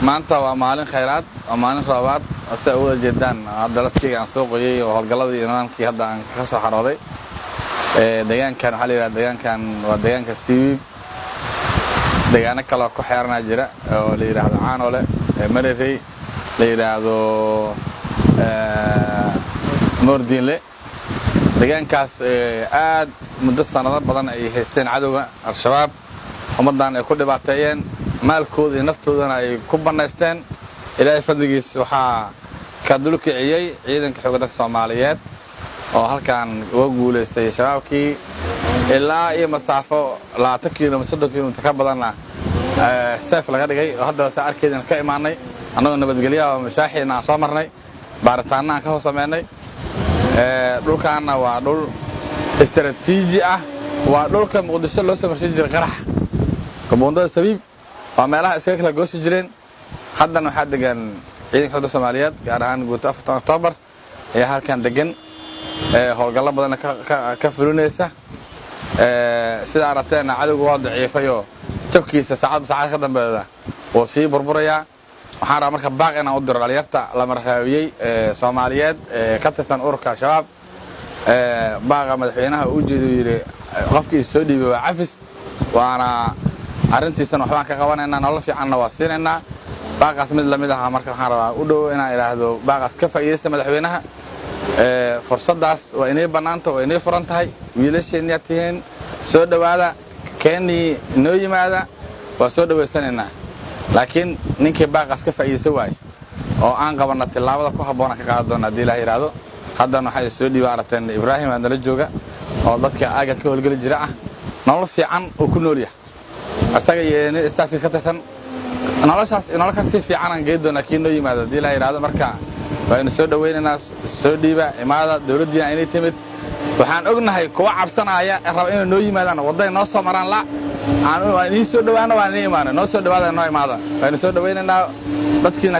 Maanta waa maalin khayraad, waa maalin roobaad. Sida uga jeedaan hadda laftiga aan soo qoyay oo howlgalladii iyo nidaamkii hadda aan ka soo xarooday. Deegaankan waxaa la yidhahda, deegaankan waa deegaanka Siibiib. Deegaano kale oo ku xeeranaa jira oo la yidhaahdo Caanole, Marerey la yidhaahdo, Moordiinle. Deegaankaas aad muddo sanado badan ay haysteen cadowga Al-Shabaab, ummaddan ay ku dhibaateeyeen, maalkooda iyo naftoodana ay ku bannaysteen. Ilaahay fadligiis waxaa ka dulkiciyey ciidanka xoogga dalka Soomaaliyeed oo halkan uga guulaystay shabaabkii ilaa iyo masaafo 20 kilomitr, 30 kilomitr ka badanna seef laga dhigay, oo haddaba saa arkeydana ka imaanay annagoo nabadgelyaha oo mashaaxiina aan soo marnay, baaritaanna aan ka soo samaynay. Dhulkaanna waa dhul istaraatiiji ah, waa dhulka Muqdisho loo soo marsin jiray qarax. Buundada Sabiib waa meelaha iskaga kala goosi jireen. Haddana waxaa degan ciidanka xogda Soomaaliyeed, gaar ahaan guuto 40 Oktoobar ayaa halkan degan, howlgallo badanna ka fulinaysa. Sida aragteenna cadowga waa daciifayoo jabkiisa saacadba saacad ka dambeeda wuu sii burburayaa. Waxaan rabaa marka baaq inaan u diro dhalinyarta la marhaabiyey Soomaaliyeed ka tirsan ururka Al-Shabaab. Baaqa madaxweynaha uu jeedu yidhi qofkii soo dhiibay waa cafis, waana arrintiisana waxbaan ka qabanaynaa, nolol fiicanna waa siinaynaa. Baaqaas mid lamid aha marka waxaan rabaa u dhow inaan idhaahdo baaqaas ka faa'iidaysta madaxweynaha. Fursaddaas waa inay bannaanta, waa inay furan tahay. Wiilasheenniyaa tihiin, soo dhowaada, keennii inoo yimaada, waa soo dhowaysanaynaa. Laakiin ninkii baaqaas ka faa'iidaysa waaye oo aan qabanna, tillaabada ku habboonaan ka qaadan doona haddii Ilaah yidhaahdo. Haddana waxay soo dhiiba aragteen Ibraahim aa nala jooga oo dadka aaggan ka howlgeli jira ah, nolol fiican oo ku nool yahay isaga iyo nin staafkiis ka tirsan. Noloshaas nolol ka si fiican aan geyn doonaa kii noo yimaado haddii Ilaah yidhaahdo. Marka waaynu soo dhowaynaynaa, soo dhiiba, imaada. Dowladdiina inay timid waxaan ognahay kuwa cabsanaya raba inay noo yimaadaan, wadday noo soo maraan la aan idiin soo dhowaano, waan idiin imaana. Noo soo dhowaada, noo imaada, waynu soo dhowaynaynaa dadkiina.